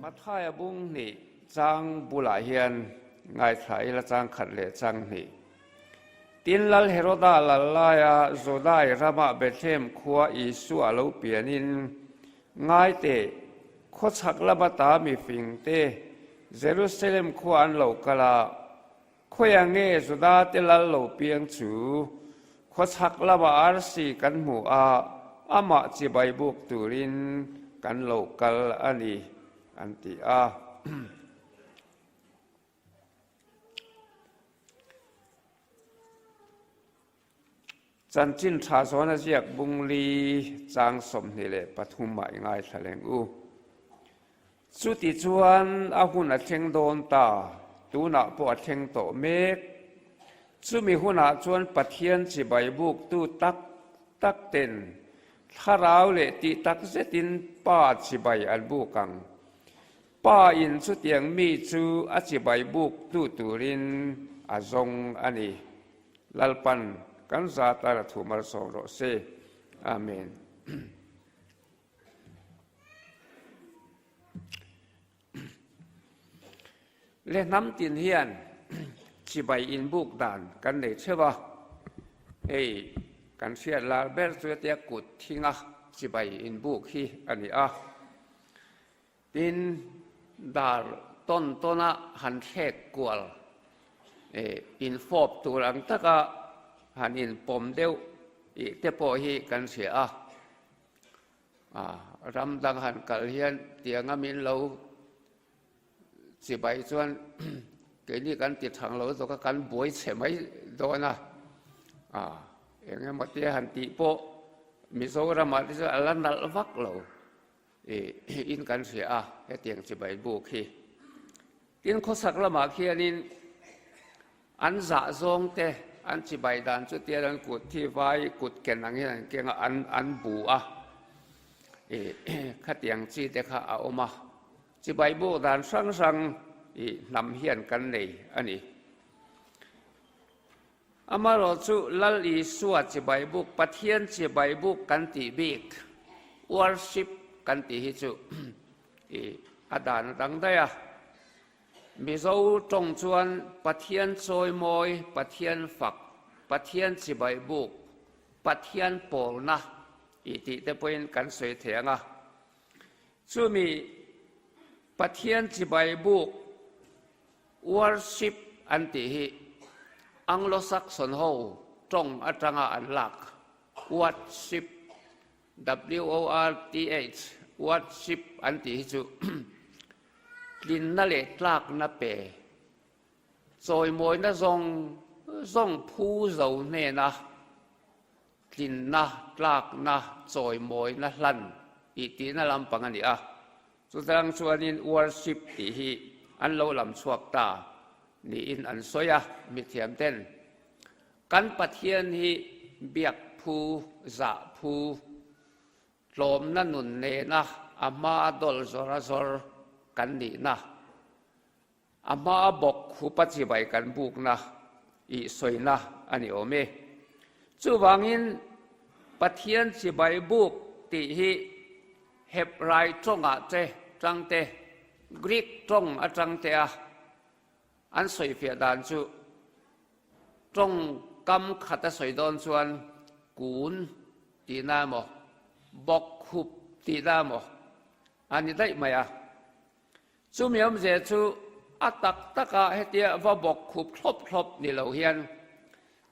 Mathaia bung hnih chang bulah hian ngaithla ila chang khat leh chang hnih. Tin Lal Heroda lal laia Judai ramah Bethlehem khua Isua lo pianin ngai teh, khawchhak lama ta mifing te Jerusalem khua an lo kal a, Khawiah nge Juda te lal lo piang chu? Khawchhak lamah arsi kan hmu a, amah chibai buk turin kan lo kal a ni, an ti a. Chanchin tha zawn a ziak bungli chang 23 ah i ngaithla leng u. Chuti chuan a hun a thleng dawn ta, tunah pawh a thleng tawh mek. Chumi hunah chuan Pathian chibai buktu tak tak ten thlarau leh tih tak zetin Pa chibai an buk ang. Pa in chutiang mi chu a chibai buktu turin a zawng a ni. Lalpan kan zat a la thu malsawm rawh se. Amen. Le hnam tin hian chibai inbuk dan kan nei theuh a, hei kan hriat lar ber chu hetia kut thinga chibai inbuk hi a ni a. Tin, dar tawn tawna han thlek kual infawp tur ang taka han inpawm deuh tih te pawh hi kan hria a. Ram dang han kal hian tianga min lo chibai chuan keini kan ti thang lo zawk a, kan buai chhe mai dawn a. Eng emaw te han tih pawh Mizoramah te chuan a la nalh vak lo. In kan hria a, hetiang chibai buk hi. Tin, khawsak lamah khianin an zah zawng te, an chibai dan chu tian an kut thi vai kut ken ang hian an keng a, an an bu a, khatiang chi te kha a awm a. Chibai buk dan hrang hrang i hnam hian kan nei a ni. Amaherawhchu Lal Isua chibai buk, Pathian chibai buk kan tih bik, worship kan tih hi chu i a dan a dang daih a. Mizo tawng chuan Pathian chawimawi, Pathian fak, Pathian chibai buk, Pathian pawlna i tih te pawhin kan sawi thei ang a. Chumi Pathian chibai buk, Worship an tih hi Anglo-Saxon ho tawng atanga an lak worthship, W-O-R-T-H, worthship an tih hi chu tlinna leh tlakna pe, chawimawina zawng zawng phu zo hnena tlinna, tlakna, chawimawina hlan tih tihna lampang a ni a. Chutang chuanin worship tih hi an lo lam chhuak ta niin an sawi a, mithiam ten kan Pathian hi biak phu, zah phu, tlawmna nun nena a hmaa dawl zawr a zawr kan nihna, a hmaa bawk khupa chibai kan bukna ih sawina a ni awm e. Chuvangin Pathian chibai buk tih hi Hebrai tawngah te tang te, Greek tawng atang te a an sawifiah dan chu tawngkam khat a sawi dawn chuan kun tihna emaw, bawk khup tihna emaw a ni daih mai a. Chumi awmzia chu a tak taka hetia va bawk khup thlawp thlawp ni lo hian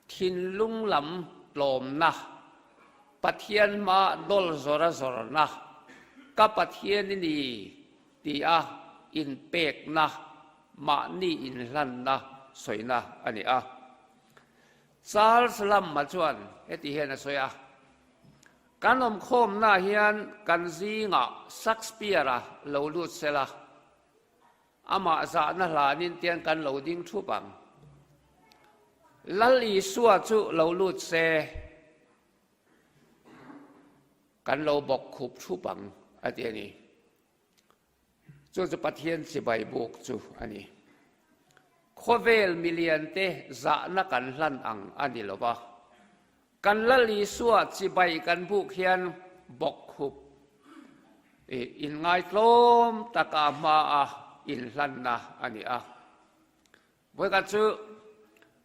thinlung lam tlawmna, Pathian hma dawl zawr a zawrna, ka Pathian i ni tia inpekna, mahni inhlanna sawina a ni a. Charles Lamb-a chuan heti hian a sawi a. Kan awmkhawmnaah hian kan zingah Shakespeare-a lo lut sela, amah zahna hlanin tian kan lo ding thup ang. Lal Isua chu lo lut se, kan lo bawk khup thup ang, a ti a ni. Chu chu Pathian chibai buk chu a ni. Khawvel miliante zahna kan hlan ang a ni lo va. Kan Lal Isua chibai kan buk hian bawkkhup Inngaitlawm taka hmaa inhlanna a ni a. Vawikhat chu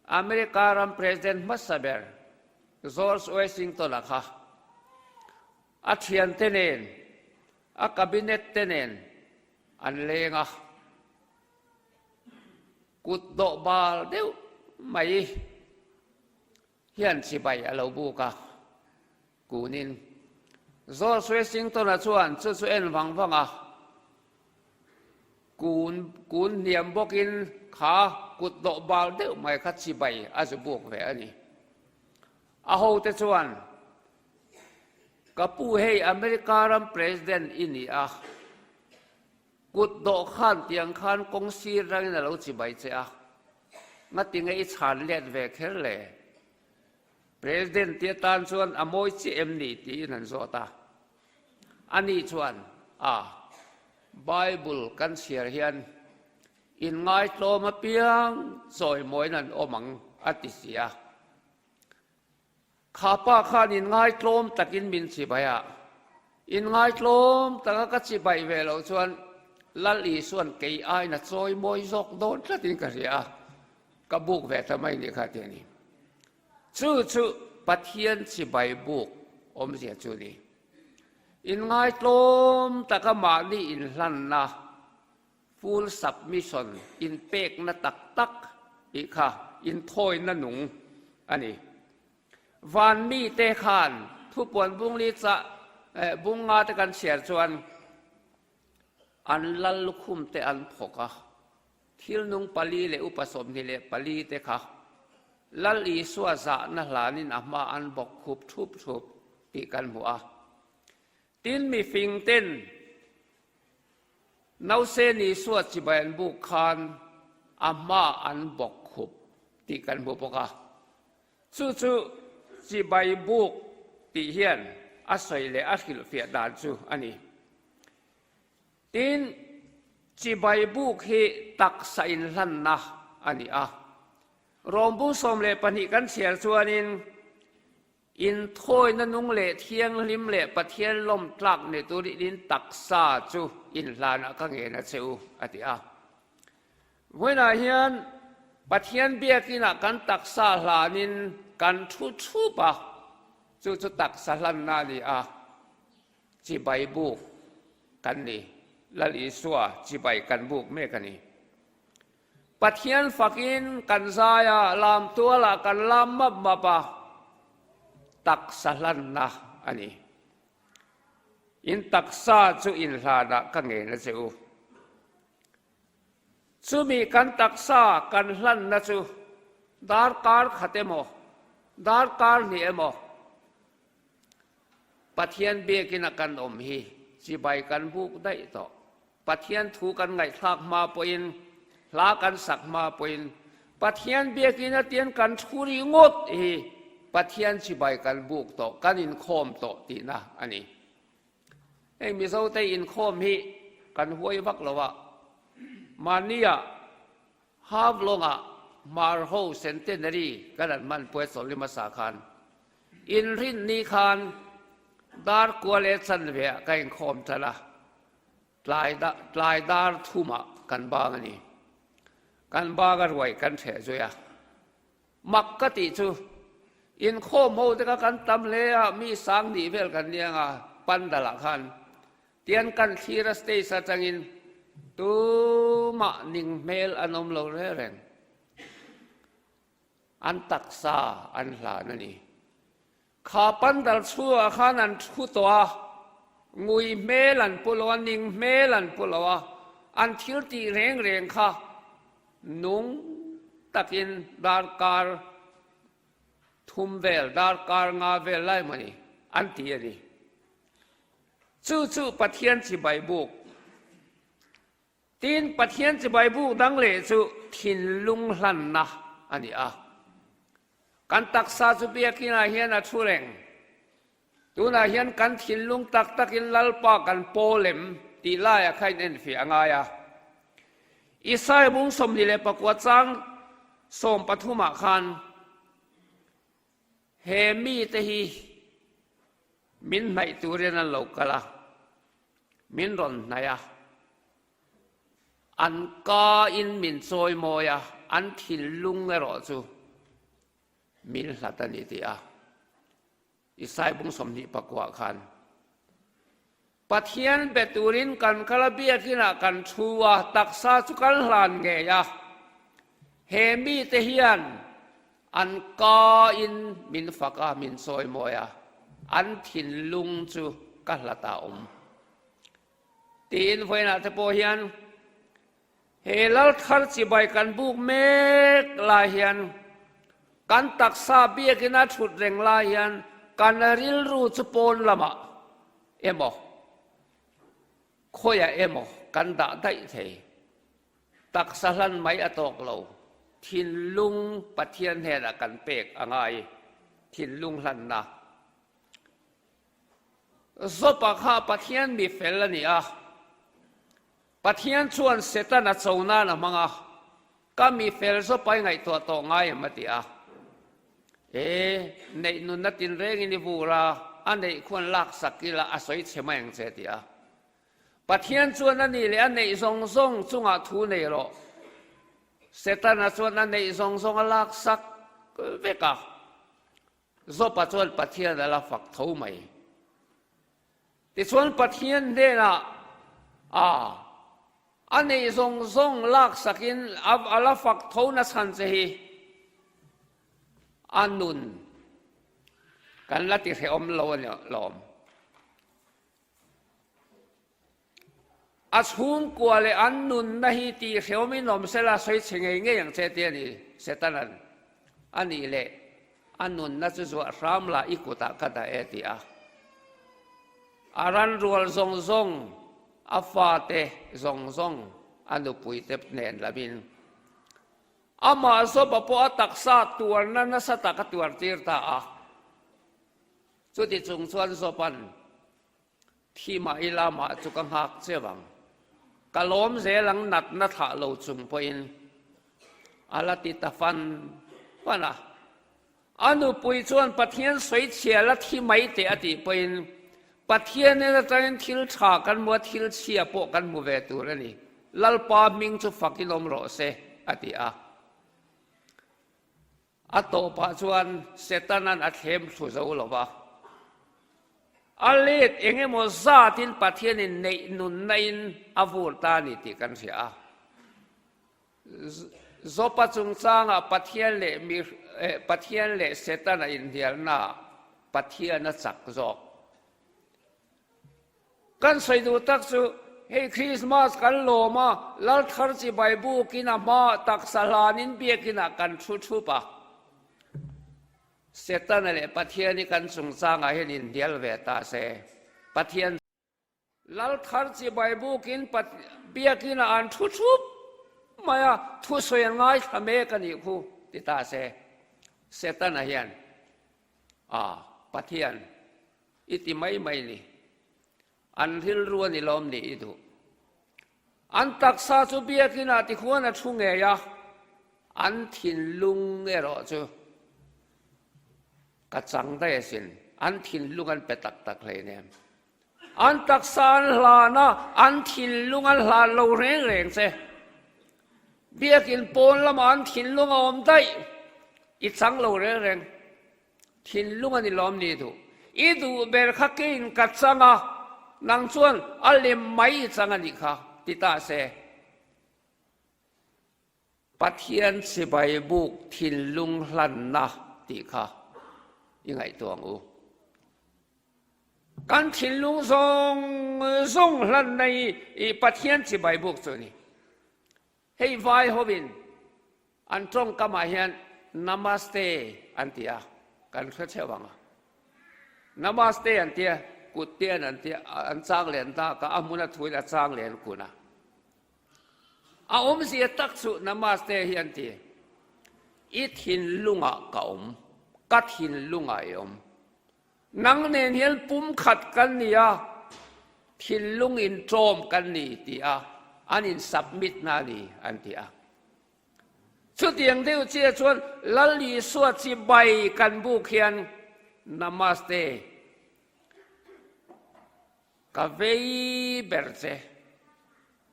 America ram President hmasa ber George Washington-a kha a thiante nen, a cabinet te nen an leng a. Kut dawh bal deuh mai hian chibai a lo buk a, kunin George Washington-a chuan chu chu en vang vang a, kun kun hniam bawkin kha kut dawh bal deuh mai kha chibai a zu buk ve a ni. A hote chuan, Ka pu hei America ram President i ni a, Kut dawh khan tiang khan kawng sir rangin a lo chibai che a, ngatinge i chhan let ve kher le? President tia tan chuan a mawi chiah em ni tiin an zawt a. Ani chuan, A, Bible kan chhiar hian inngaitlawm apiang chawimawiin an awm ang a ti si a. Kha pa khan inngaitlawm takin min chibai a, inngaitlawm taka ka chibai ve loh chuan Lal Isua'n kei aiin a chawi mawi zawk dawn tlatin ka hria a, ka buk ve ta mai nih kha ti a ni. Chu chu Pathian chibai buk awmzia chu a ni. Inngaitlawm taka mahni inhlanna, full submission, inpekna tak tak tih kha inthawina nung a ni. Van mite khan thupuan bungli chah bunga te kan chhiar chuan an lal lukhum te an phawk a, thil nung pali leh upa 24 te kha Lal Isua zahna hlanin a hma an bawk khup thup thup tih kan hmu a. Tin mifing ten Nausen Isua chibai an buk khan a hma an bawk khup tih kan hmu bawk a. Chu chu chibai buk tih hian a sawi leh a hrilhfiah dan chu a ni. Tin, chibai buk hi taksa inhlanna a ni a. Rawmbu 12 kan chhiar chuanin Inthawina nung leh thianghlim leh Pathian lawm tlak ni turin in taksa chu inhlanah ka ngen a che u, a ti a. Vawiinah hian Pathian biakinah kan taksa hlanin kan thu thup a, chu chu taksa hlanna a ni a, chibai buk kan ni, Lal Isua chibai kan buk mek a ni. Pathian fakin kan zai a, lam tualah kan lam map map a, taksa hlanna a ni. In taksa chu inhlanah ka ngen a che u. Chumi kan taksa kan hlanna chu darkar khat emaw, darkar hnih emaw, Pathian biakin a kan awm hi chibai kan buk daih tawh. Pathian thu kan ngaihthlak hma pawhin, hla kan sak hma pawhin Pathian biakin a tian kan thu ri ngawt hi Pathian chibai kan buk tawh, kan inkhawm tawh tihna a ni. Hei Mizote inkhawm hi kan huai vak lo a, mahnia Havlawngah Hmar ho Centenary kan an hman puai chawlh ni hmasa khan inrin ni khan dar kua leh chanve ah ka inkhawm tan a, tlai tlai dar thumah kan bang a ni. Kan bang a ruai kan hreh zui a. Mak ka tih chu inkhawm ho te kha kan tam hle a, mi sang nih vel kan ni anga pandal ah khan Tian kan thlir a stage atangin tumah ning hmel an awm lo reng reng. An taksa an hlan a ni. Kha pandal chhungah khan an thu tawh a, ngui hmel an pu lo a, ning hmel an pu lo a, an thil tih reng reng kha nung takin darkar thum vel, darkar nga vel lai mawni an ti a ni. Chu chu Pathian chibai buk. Tin, Pathian chibai buk dang leh chu thinlung hlanna a ni a. Kan taksa chu biakinah hian a thu reng. Tunah hian kan thinlung tak takin Lalpa kan pawl em tih laiah kha inenfiah a ngai a. Isaiah bung 29 chang 13 ah khan he mite hi min hnaih turin an lo kal a. Min rawn hnaih a, an ka in min chawimawi a, an thinlung erawh chu min hlat a ni tih a Isai bung 29 khan Pathian be turin kan kal a, biakinah kan thu a, taksa chu kan hlan ngei a. He mite hian an ka in min fak a, min chawimawi a, an thinlung chu ka hlat ah awm. Tiin vawiinah te pawh hian he lal thar chibai kan buk mek lai hian kan taksa biakina thut reng lai hian kan rilru chu pawn lamah emaw khawiah emaw kan dah daih thei. Taksa hlan mai a tawk lo, thinlung Pathian hnenah kan pek a ngai, thinlung hlanna. Zopa kha Pathian mi fel a ni a, Pathian chuan Setana cho nan a hmang a, Ka mi fel Zopa i ngaihtuah tawh ngai em a ti a. E, neih nunna tinrengin i vur a, a neih khuan laksak ila a sawi chhe mai ang che a ti a. Pathian chuan a nih leh a neih zawng zawng chungah thu nei rawh. Setana chuan a neih zawng zawng a laksak vek a. Zopa chuan Pathian a la fak tho mai. Tichuan Pathian hnenah a a neih zawng zawng laksakin a la fak tho na chhan che hi a nun kan la ti hrehawm lo a ni lawm. A chhungkua leh an nunna hi tih hrehawmin awm sela sawi chhe ngei ngei ang che ti a ni, Setana'n a nih leh a nunna chu zuah hram la i kutah ka dah e ti a. A ran rual zawng zawng, a fate zawng zawng, a nupuite nen lamin amah Joba pawh a taksa tuarna nasa tak a tuartir ta a. Chuti chung chuan Joba'n Thi mah ila mah chu ka nghak che vang. Ka lawm zel ang natna thlah lo chung pawhin a la ti ta fan fan a. A nupui chuan Pathian sawi chhia la thi mai teh a tih pawhin Pathianin atangin thil tha kan hmu a, thil chhia pawh kan hmu ve tur a ni. Lalpa hming chu fakin awm rawh se a ti a. A tawpah chuan Setanan a thlem thlu zo lo va. A let eng emaw zatin Pathianin neih nunna-in a vur ta a ni tih kan hria a. Jopa chungchangah Pathian leh mi Pathian leh Setana inhnialnaah Pathian a chak zawk. Kan sawi duh tak chu hei Krismas kan lawm a, Lalthar chibai bukin a hma taksa hlanin biakinah kan thu thup a. Setana leh Pathian hi kan chungchangah hian inhnial ve ta se. Pathian. Lalthar chibai bukin biakinah an thu thup mai a, thusawi an ngaithla mek a nih khu ti ta se. Setana hian a Pathian. I ti mai mai ni. An rilru a ni lawm ni i duh. An taksa chu biakin ah tikhuan a thu ngei a, an thinlung erawh chu ka chang daih asin. An thinlung an pe tak tak hleinem. An taksa an hlan a, an thinlung an hlan lo reng reng che. Biakin pawn lamah an thinlung a awm daih, i chang lo reng reng. Thinlung a ni lawm ni duh. I duh ber kha keiin ka chang a, nang chuan a lem mai i chang a nih kha, ti ta se. Pathian chibai buk thinlung hlanna tih kha i ngaihtuah ang u. Kan thinlung zawng zawng hlanna hi Pathian chibai buk chu a ni. Hei vai hovin an tawngkamah hian Namaste an ti a, kan hre cheu ang a. Namaste an ti a, kut te an ti a, an chang len dak a, a hmun a thuin a chang len kun a. A awmzia tak chu Namaste hi an ti, I thinlungah ka awm, ka thinlungah i awm. Nang nen hian pumkhat kan ni a, thinlung inṭawm kan ni ti a an in submit na a ni an ti a. Chutiang deuh chiah chuan Lal Isua chibai kan buk hian Namaste. Ka vei ber che,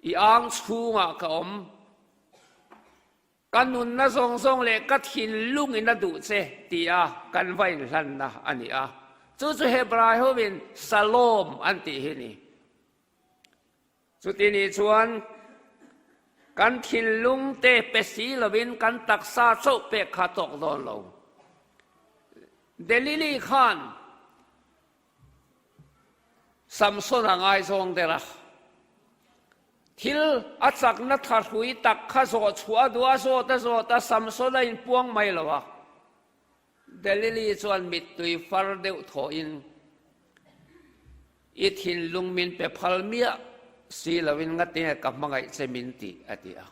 i ang chhungah ka awm. Ka nunna zawng zawng leh ka thinlungin a duh che tia kan va inhlanna a ni a. Chu chu Hebrai hovin Shalom an tih hi ni. Chuti nih chuan kan thinlung te pe si lovin kan taksa chauh pek kha tawk dawn lo. Delili khan Samson a ngaizawng der a. Thil a chakna thahrui tak kha zawh chhuah a duh a, zawt a zawt a, Samson a inpuang mai lo a. Delili chuan mittui far deuh thawhin, I thinlung min pe phal miah si loin ngatinge ka hmangaih che min tih, a ti a.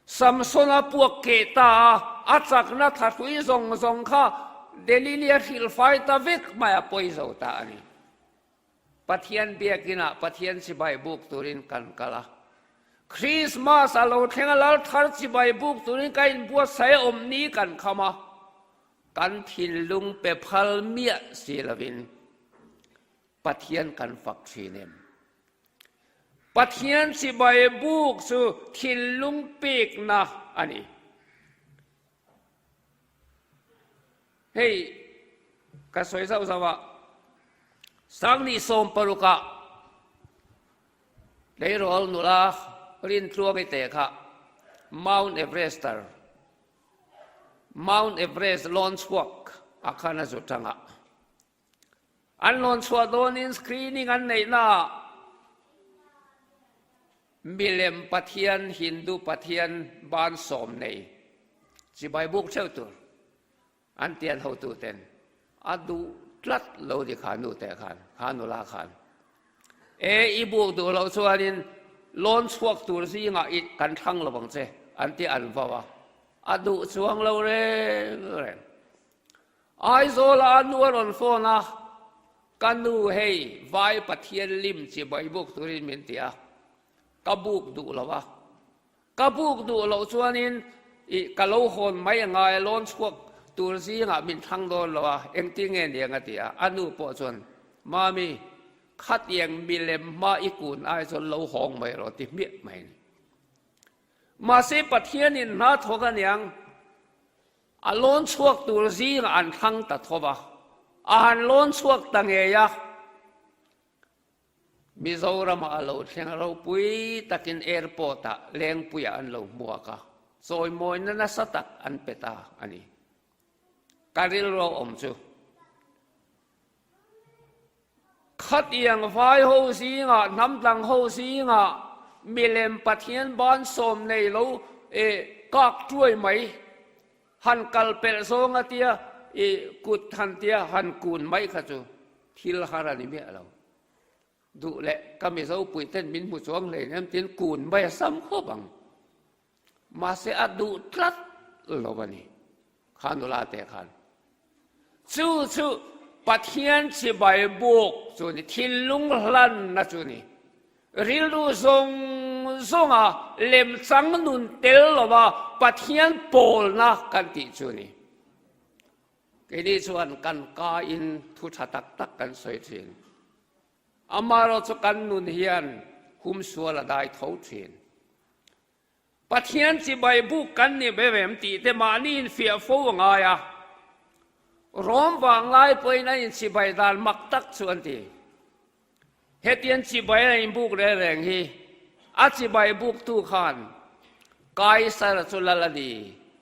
Samson a puak keh ta a, a chakna thahrui zawng zawng kha Delili a hrilhfai ta vek mai a pawi zo ta a ni. Pathian biakinah Pathian chibai buk turin kan kal a. Krismas a lo thleng a, Lal thar chibai buk turin ka inbuatsaih a awm ni kan kham a, kan thinlung pe phal miah si lovin Pathian kan fak thin em? Pathian chibai buk chu thinlung pekna a ni. Hei ka sawi zauh zauh a, Sangni sawmparukah tleirawl nula Rintluangi te kha Mount Everester, Mount Everest lawn chhuak a khan a zu tang a. An lawn chhuah dawnin screening an neihnaah milem pathian, Hindu pathian ban sawm nei chibai buk theuh tur an tian hotuten a duh tlat lo ni kha nu teh khan, kha nula khan. E, i buk duh loh chuanin lawn chhuak tur zingah i kan thlang lo ang che an ti an vau a, a duh chuang lo reng reng. Aizawla a nu a rawn phone a, Ka nu hei vai Pathian lim chibai buk turin min ti a, ka buk duh lo a. Ka buk duh loh chuanin i ka lo hawn mai a ngai a, lawn chhuak tur zingah min thlang dawn lo a, engtin nge ni ang a ti a. A nu pawh chuan, Mami, khatiang milem hma i kun ai chuan lo hawng mai rawh ti hmiah mai a ni. Mahse Pathianin hna thawk aniang. A lawn chhuak tur zingah an thlang ta tho va, a han lawn chhuak ta ngei a. Mizoramah a lo thleng ropui takin airport-ah Lengpuiah an lo hmuak a, chawimawina nasa tak an pe ta a ni. Ka rilru a awm chu. Khatiang vai ho zingah, hnam dang ho zingah milem Pathian ban sawm nei lo e kak tuai mai, han kal pelh zawng a tia i kut han tia han kun mai kha chu thil har a ni miah lo. Duh leh ka Mizo puiten min hmu chuang hlei nem tin kun mai a sam khawp ang. Mahse a duh tlat lo a ni, kha nula te khan. Chu chu Pathian chibai buk chu ni, thinlung hlanna chu ni. Rilru zawng zawnga lemchang nun tel lova Pathian pawlna kan tih chu ni. Keini chuan kan kain thu tha tak tak kan sawi thin. Amaherawh chu kan nun hian humsual a dai tho thin. Pathian chibai buk kan ni ve em tih te mahni infiah fo a ngai a. Rom vanglai pawhin a inchibai dan mak tak chu an ti. Hetiang chibai a inbuk reng reng hi a chibai buktu khan Kaisara chu lal a ni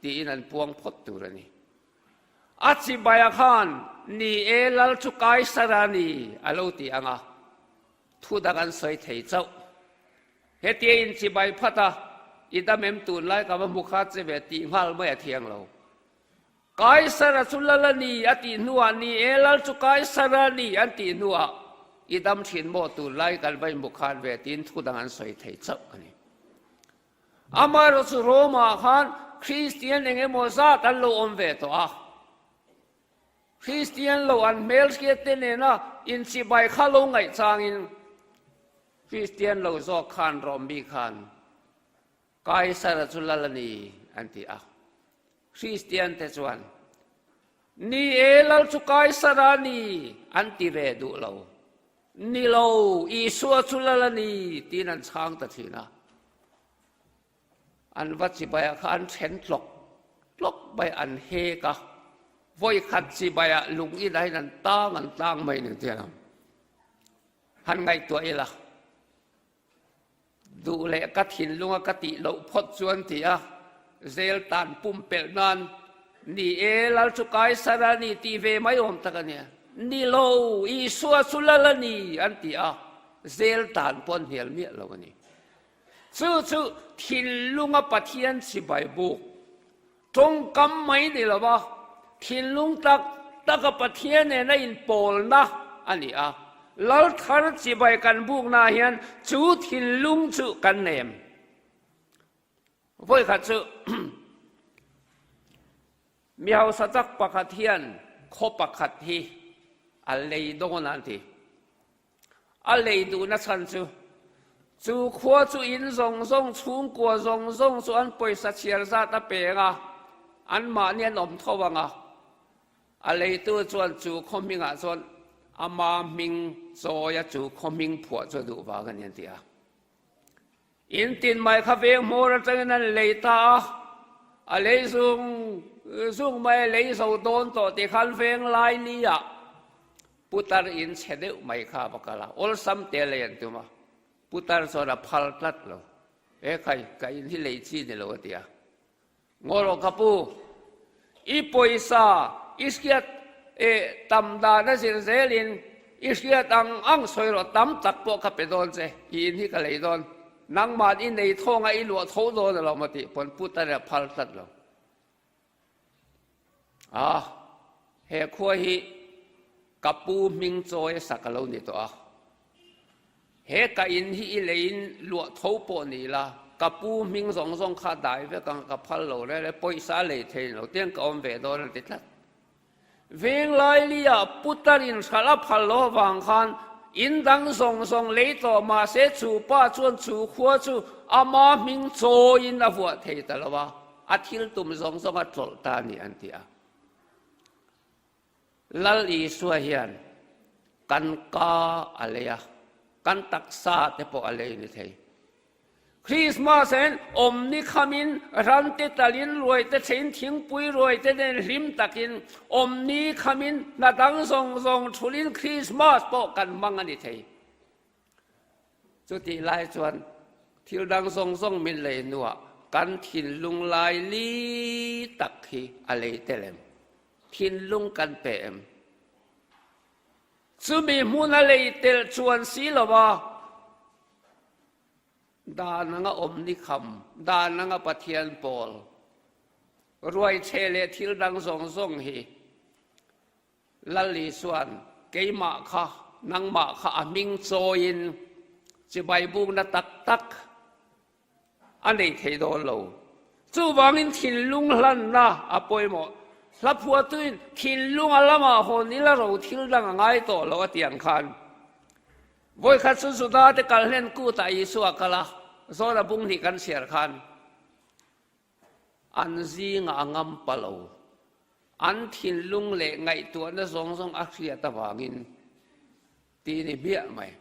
tiin an puang phawt tur a ni. A chibaia khan, Ni e, lal chu Kaisara ni, a lo ti ang a, thu dang an sawi thei chauh. Hetia in chibai phat a, i dam em tunlai ka va hmu kha che ve tih nghal mai a thiang lo. Kaisara chu lal a ni, a tih hnuah, Ni e, lal chu Kaisara ni, an tih hnuah, I dam thin maw tunlai kan va inhmu khan ve tiin thu dang an sawi thei chauh a ni. Amaherawh chu Rome-ah khan Kristian eng emaw zat an lo awm ve tawh a. Kristian lo an hmelhriat te nena inchibai kha lo ngaih changin Kristian lo zawk khan Rome mi khan Kaisara chu lal a ni an ti a. Kristian te chuan Ni e, lal chu Kaisara a ni an ti ve duh lo. Ni lo, Isua chu lal a ni, tiin an chhang ta thin a. An va chibaiah kha an then tlawk tlawk mai, an hek a. Vawi khat chibaiah lung inahin an tang an tlang mai ning tiang ang. Han ngaihtuah ila. Duh leh ka thinlunga ka tih loh phawt chuan ti a, zel tan pumpelh nan, Ni e, Lal chu Kaisar a ni tih ve mai awm tak a nia. Ni lo, Isua chu Lal a ni, an ti a, zel tan pawh an hnial miah lo a ni. Chu chu thinlunga Pathian chibai buk Tawngkam mai ni lova thinlung tak taka Pathian nena inpawlna a ni a, Lal thar chibai kan buknaah hian chu thinlung chu kan nem. Vawikhat chu mi hausa tak pakhat hian khaw pakhat hi a lei dawn a an ti. A lei duhna chhan chu, chu khua chu in zawng zawng, chhungkua zawng zawng chu an pawisa chhiar zat a peng a, anmahni an awm tho ang a. A leitu chuan chu khaw hmingah chuan ama hming chawia chu khaw hming phuah chu a duh vang a ni an ti a. In tin mai kha veng hmawr atangin an lei ta a, a lei zung zung mai a lei zo dawn tawh tih khan veng lai li ah putar in chhe deuh mai kha a va kal a, awlsam te a lei an tum a, putar chuan a phal tlat lo, e khai ka in hi lei chi ni lo a ti a. Ngaw rawh ka pu, i pawisa i hriat eh tam dan a zir zelin i hriat ang ang sawi rawh tam tak pawh ka pe dawn che, i in hi ka lei dawn, nangmah i nei thawnga i luah tho dawn alawm a tih pawn pu Tarea phal tlat lo. A, he khua hi ka pu hming chawi a sak a lo ni tawh a. He ka in hi i leiin luah tho pawh ni la, ka pu hming zawng zawng kha dai vek ang ka phal lo rel e, pawisa a lei thei lo tiang ka awm ve dawn a ti tlat. Venglaili ah putar in hralh a phal lo avang khan in dang zawng zawng lei tawh mahse chu pa chuan chu khua chu ama hming chawiin a vuah thei ta lo a, a thil tum zawng zawng a tlawlh ta a ni an ti a. Lal Isua hian kan ka a lei a, kan taksa te pawh a lei ni thei. Krismas hian awmni khamin rante talin ruaite thein thingpui ruaite nen hlim takin awmni khamin hna dang zawng zawng thulin Krismas pawh kan hmang a ni thei. Chutih lai chuan thil dang zawng zawng min lei hnuah kan thinlung lai li tak hi a lei tel em? Thinlung kan pe em? Chumi hmun a lei tel chuan si lo a, dan anga awm ni kham, dan anga Pathian pawl, ruaichhe leh thil dang zawng zawng hi Lal Isua'n keimah kha, nangmah kha a hming chawiin chibai bukna tak tak a nei thei dawn lo. Chuvangin thinlung hlanna a pawimawh. Hla phuahtuin thinlung a lamah hawn ila ro thil dang a ngai tawh lo a tih ang khan. Vawikhat chu Juda te kal hlen kutah Isua a kal a, Zawna bung hnih kan chhiar khan an zingah a ngam pa lo. An thinlung leh ngaihtuahna zawng zawng a hriat avangin tih ni hmiah mai.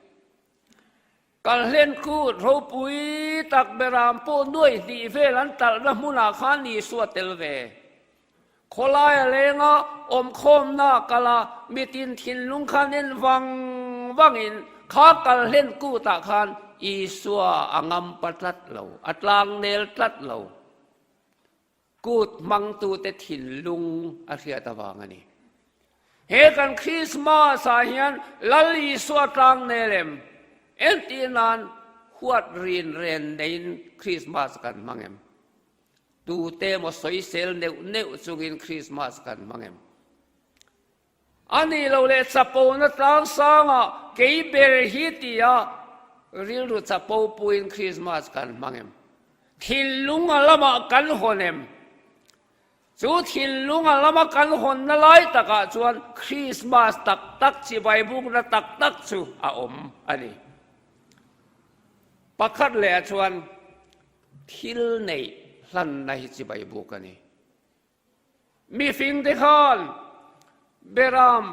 Kalhlen kut ropui tak beram pawh nuai hnih vel an talhna hmunah khan Isua tel ve. Khawlai a leng a, awmkhawmna a kal a, mitin thinlung khan en vang vangin kha kalhlen kutah khan Isua a ngampa tlat lo, a tlangnel tlat lo. Kut hmangtute thinlung a hriat avang a ni. He kan Krismas ah hian Lal Isua tlangnel em? Entir nan huat rin ren neiin Krismas kan hmang em? Tute emaw sawisel neuh neuh chungin Krismas kan hmang em? A nih loh leh chapona tlangsangah kei ber hi tia rilru chapo puiin Krismas kan hmang em? Thinlung a lamah kan hawn em? Chu thinlung a lama kan hawnna lai takah chuan Krismas tak tak chibai bukna tak tak chu a awm a ni. Pakhat lehah chuan thil neih hlanna hi chibai buk a ni. Mifing te khan Beram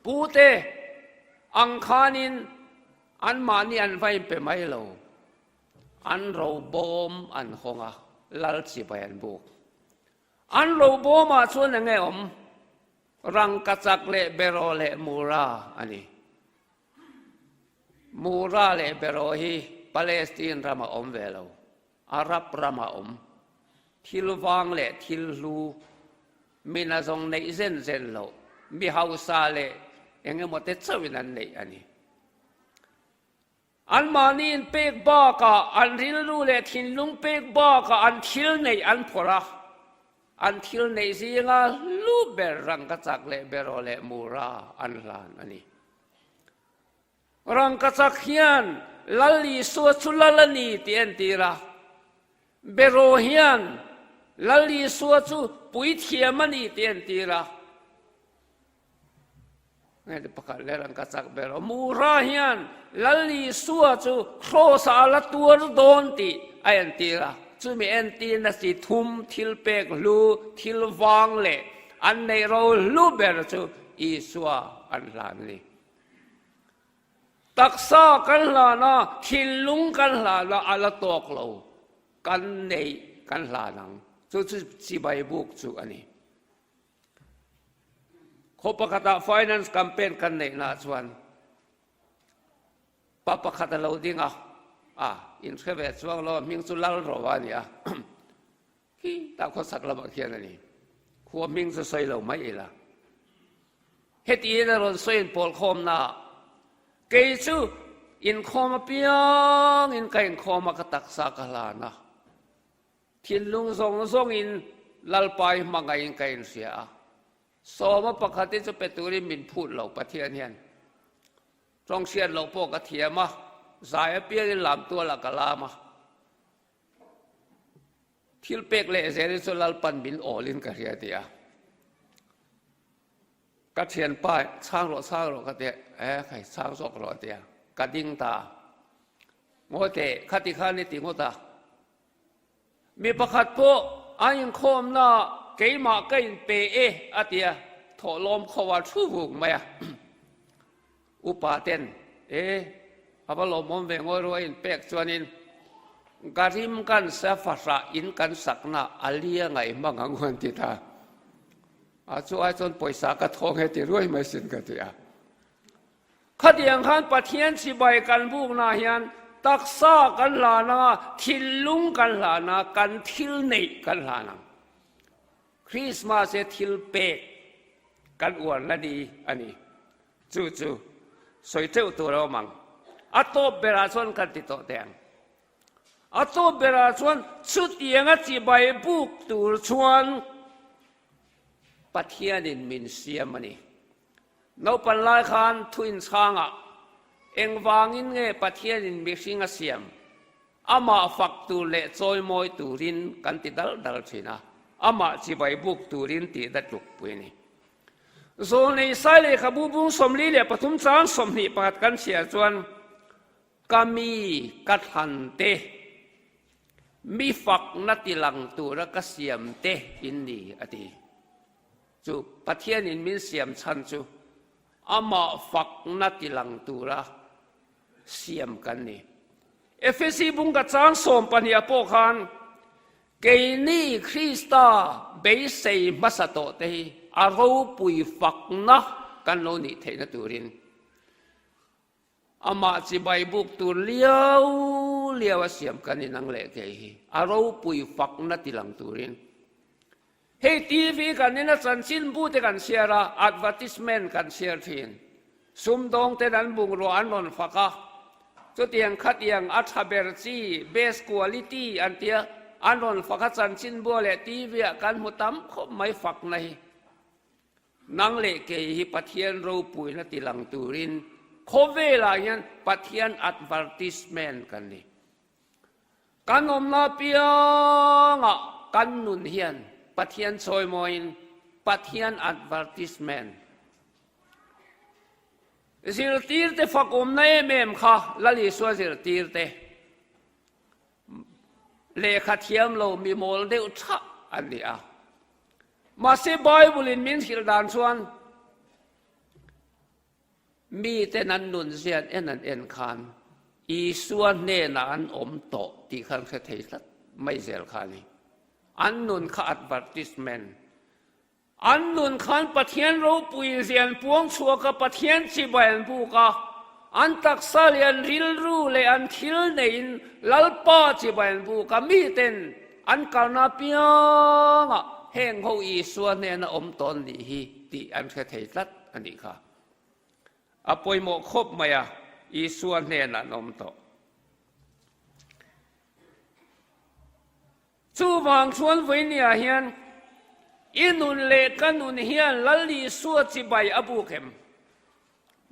pute. Ang khanin anmahni an va inpe mai lo, an robawm an hawng a, lal chibai an buk. An robawmah chuan eng nge awm? Rangkachak leh beraw leh mura a ni. Mura leh beraw hi Palestine rama awm ve lo, Arab rama awm. Thil vang leh thil hlu, mi nazawng neih zen zen loh, mi hausa leh eng emaw te chauhin an neih a ni. Anmahni inpek bakah an rilru leh thinlung pek bakah an thil neih an phawrh a, an thil neih zinga hlu ber rangkachak leh beraw leh mura an hlan a ni. Rangkachak hian Lal Isua chu Lal a ni tih a entir a, beraw hian Lal Isua chu puithiam a ni tih a entir a. Nge pakhat leh rangkachak ber aw. Mura hian Lal Isua chu Kraws-ah a la tuar dawn tih a entir a. Chumi entirna chi thum, thil pek hlu, thil vang leh an neih ro hlu ber chu Isua an hlan a ni. Taksa kan hlan a, thinlung kan hlan a, a la tawk lo. Kan neih kan hlan ang. Chu chu chibai buk chu a ni. Khaw pakhatah finance campaign kan neihna chuan pa pakhat a lo ding a, a inhre ve chuang lo, a hming chu Lalrova a ni a, khi tah khawsak lamah khian a ni, khua hming chu sawi lo mai ila. Hetihin a rawn sawi inpawlkhawmnaah, kei chu inkhawm apiangin ka inkhawm a, ka taksa ka hlan a, Thinlung zawng zawngin Lalpa i hmangaihin ka inhria a, sawma pakhat hi chu pe turin min phut lo Pathian hian. Tawng hriat loh pawh ka thiam a, zai apiangin lam tualah ka lam a. Thil pek leh zel hi chu Lalpan min awlin ka hria ti a. Ka thianpa chhang rawh chhang rawh ka ti a, e khai chhang zawk rawh a ti a, ka ding ta a. Ngawi teh, khati khan i ti ngawt a. Mi pakhat pawh a inkhawmna keimah ka inpe e a ti a, thawhlawm kho a thu vuk mai a. Upa ten, E, a va lawmawm ve ngawi ruai inpek chuanin ka rim kan sa fahrah in kan sakna a lia ngaih hmang ang u an ti ta. A chu ai chuan pawisa ka thawng he ti ruai mai sin ka ti a. Khatiang khan Pathian chibai kan buknaah hian taksa kan hlan ang a, thinlung kan hlan a, kan thil neih kan hlan ang. Krismas hi thil pek kan uarna ni a ni. Chu chu sawi teuh tur a awm ang. A tawp berah chuan kan ti tawh teh ang. A tawp berah chuan chutianga chibai buk tur chuan Pathianin min siam a ni. Naupan lai khan thu inchhangah, Engvangin nge Pathianin mihring a siam? Amah fak tur leh chawimawi turin kan ti dal dal thin a, amah chibai buk turin tih da tlukpui a ni. Zawlnei Sai lehkhabu bung 43 chang 21 kan chhiar chuan, Ka mi ka thlan te, mi fakna tilang tura ka siam te in ni, a ti. Chu Pathianin min siam chhan chu amah fakna tilang tura siam kan ni. Efesi bungka chang 12 pawh khan keini Krista beisei hmasa tawh te hi a ropui fakna kan lo nih theihna turin Amah chibai buk tur liau liau a siam kan inang leh kei hi a ropui fakna tilang turin. Hei TV kan ina chanchin bu te kan chhiar a, advertisement kan chhiar thin. Sumdawng ten an bungrua an rawn fak a, chutiang khatiang a tha ber chi, best quality an tia, an rawn fak a chanchin bua leh TV ah kan hmu tam khawp mai fakna hi. Nang leh kei hi Pathian ropuina ti lang turin khawvelah hian Pathian advertisement kan ni. Kan awmna apiangah kan nun hian Pathian chawimawiin Pathian advertisement. Zirtirte fakawmna em em kha Lal Isua zirtirte lehkha thiam lo mi mawl deuh thah an ni a. Mahse Bible-in min hrilh dan chuan Miten an nun zian en an en khan Isua hnenah an awm tawh tih kha an hre thei tlat mai zel kha a ni. An nun kha advertisement. An nun khan Pathian ropui zian puang chhuak a, Pathian chibai an buk a, an taksa leh an rilru leh an thil neiin Lalpa chibai an buk a, miten an kalna apiangah heng ho Isua hnena awm tawn nih hi tih an hre thei tlat a nih kha. A pawimawh khawp mai a, Isua hnenah an awm tawh. Chuvang chuan vawinia hian i nun leh ka nun hian Lal Isua chibai a buk em?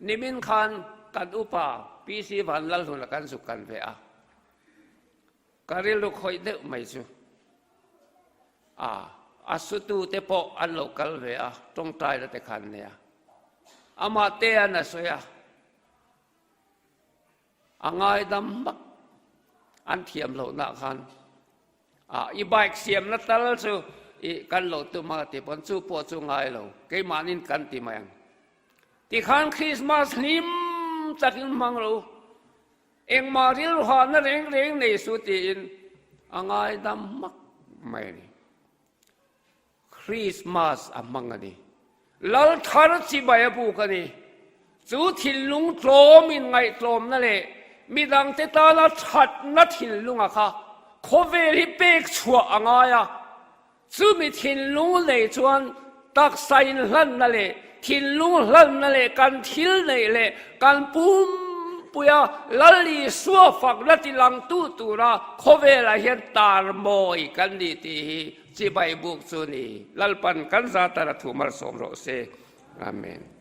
Nimin khan kan upa PC Vanlalhluna kan zuk kan ve a, ka rilru khawih deuh mai chu a, a sutute pawh an lo kal ve a, tawngtaina te khan nia. Amah te an a sawi a. A ngaidam hmak an thiam lohna khan a i bike siamna tal chu i kan lo tum a ti pawn chu pawh chu ngai lo keimahnin kan ti mai ang tikhan Christmas hlim takin hmang lo engmah rilru hahna reng reng nei su tiin a ngaidam hmak mai a ni. Krismas a hmang a ni. Lal thar chibai a buk a ni. Chu thinlung tlawm inngaihtlawmna leh midangte tana thatna thinlunga kha khawvel hi pek chhuah a ngai a. Chumi thinlung nei chuan taksa inhlanna leh thinlung hlanna leh kan thil neih leh kan pumpuia Lal Isua fakna tilangtu tura khawvelah hian tarmawi kan ni tih hi Chibai buk chu ni. Lalpan kan za tara thu malsawm rawh se. Amen.